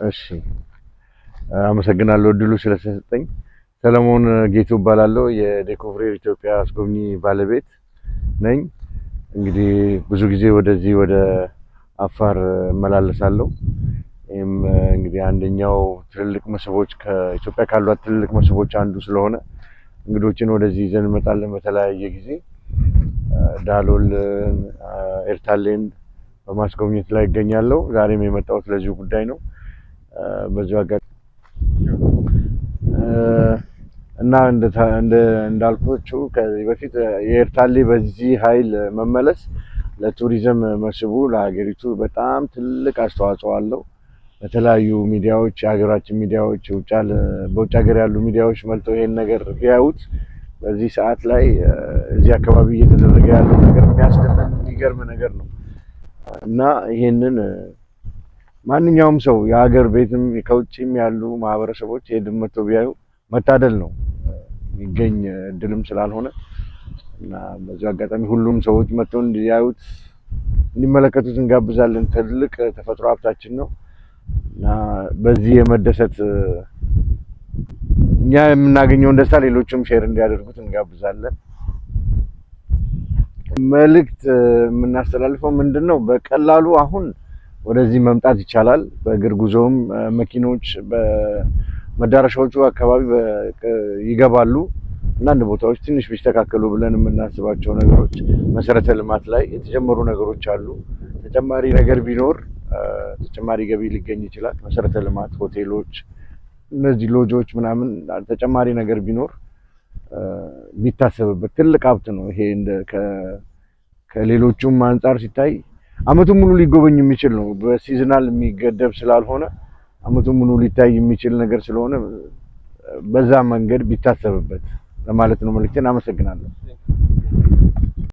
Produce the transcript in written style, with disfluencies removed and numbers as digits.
እሺ፣ አመሰግናለሁ እድሉ ስለተሰጠኝ። ሰለሞን ጌቱ እባላለሁ። የዴኮቭሬር ኢትዮጵያ አስጎብኚ ባለቤት ነኝ። እንግዲህ ብዙ ጊዜ ወደዚህ ወደ አፋር እመላለሳለሁ። ይህም እንግዲህ አንደኛው ትልልቅ መስህቦች፣ ከኢትዮጵያ ካሏት ትልልቅ መስህቦች አንዱ ስለሆነ እንግዶችን ወደዚህ ይዘን እንመጣለን። በተለያየ ጊዜ ዳሎል፣ ኤርታሌን በማስጎብኘት ላይ እገኛለሁ። ዛሬም የመጣሁት ለዚሁ ጉዳይ ነው። በዚሁ አጋጣሚ እና እንዳልኳችሁ ከዚህ በፊት የኤርታሌ በዚህ ኃይል መመለስ ለቱሪዝም መስህቡ ለሀገሪቱ በጣም ትልቅ አስተዋጽኦ አለው። በተለያዩ ሚዲያዎች፣ የሀገራችን ሚዲያዎች፣ በውጭ ሀገር ያሉ ሚዲያዎች መልተው ይሄን ነገር ቢያዩት፣ በዚህ ሰዓት ላይ እዚህ አካባቢ እየተደረገ ያለው ነገር የሚያስደምም፣ የሚገርም ነገር ነው። እና ይሄንን ማንኛውም ሰው የሀገር ቤትም ከውጭም ያሉ ማህበረሰቦች ይሄንን መጥተው ቢያዩ መታደል ነው፣ የሚገኝ እድልም ስላልሆነ። እና በዚሁ አጋጣሚ ሁሉም ሰዎች መጥተው እንዲያዩት፣ እንዲመለከቱት እንጋብዛለን። ትልቅ ተፈጥሮ ሀብታችን ነው እና በዚህ የመደሰት፣ እኛ የምናገኘውን ደስታ ሌሎችም share እንዲያደርጉት እንጋብዛለን። መልእክት የምናስተላልፈው ምንድን ነው? በቀላሉ አሁን ወደዚህ መምጣት ይቻላል። በእግር ጉዞም መኪኖች በመዳረሻዎቹ አካባቢ ይገባሉ። አንዳንድ ቦታዎች ትንሽ ቢስተካከሉ ብለን የምናስባቸው ነገሮች መሰረተ ልማት ላይ የተጀመሩ ነገሮች አሉ። ተጨማሪ ነገር ቢኖር ተጨማሪ ገቢ ሊገኝ ይችላል። መሰረተ ልማት፣ ሆቴሎች፣ እነዚህ ሎጆች ምናምን ተጨማሪ ነገር ቢኖር፣ ቢታሰብበት ትልቅ ሀብት ነው። ይሄ እንደ ከሌሎቹም አንጻር ሲታይ አመቱን ሙሉ ሊጎበኝ የሚችል ነው። በ seasonal የሚገደብ ስላልሆነ፣ አመቱን ሙሉ ሊታይ የሚችል ነገር ስለሆነ በዛ መንገድ ቢታሰብበት ለማለት ነው መልእክቴን። አመሰግናለሁ።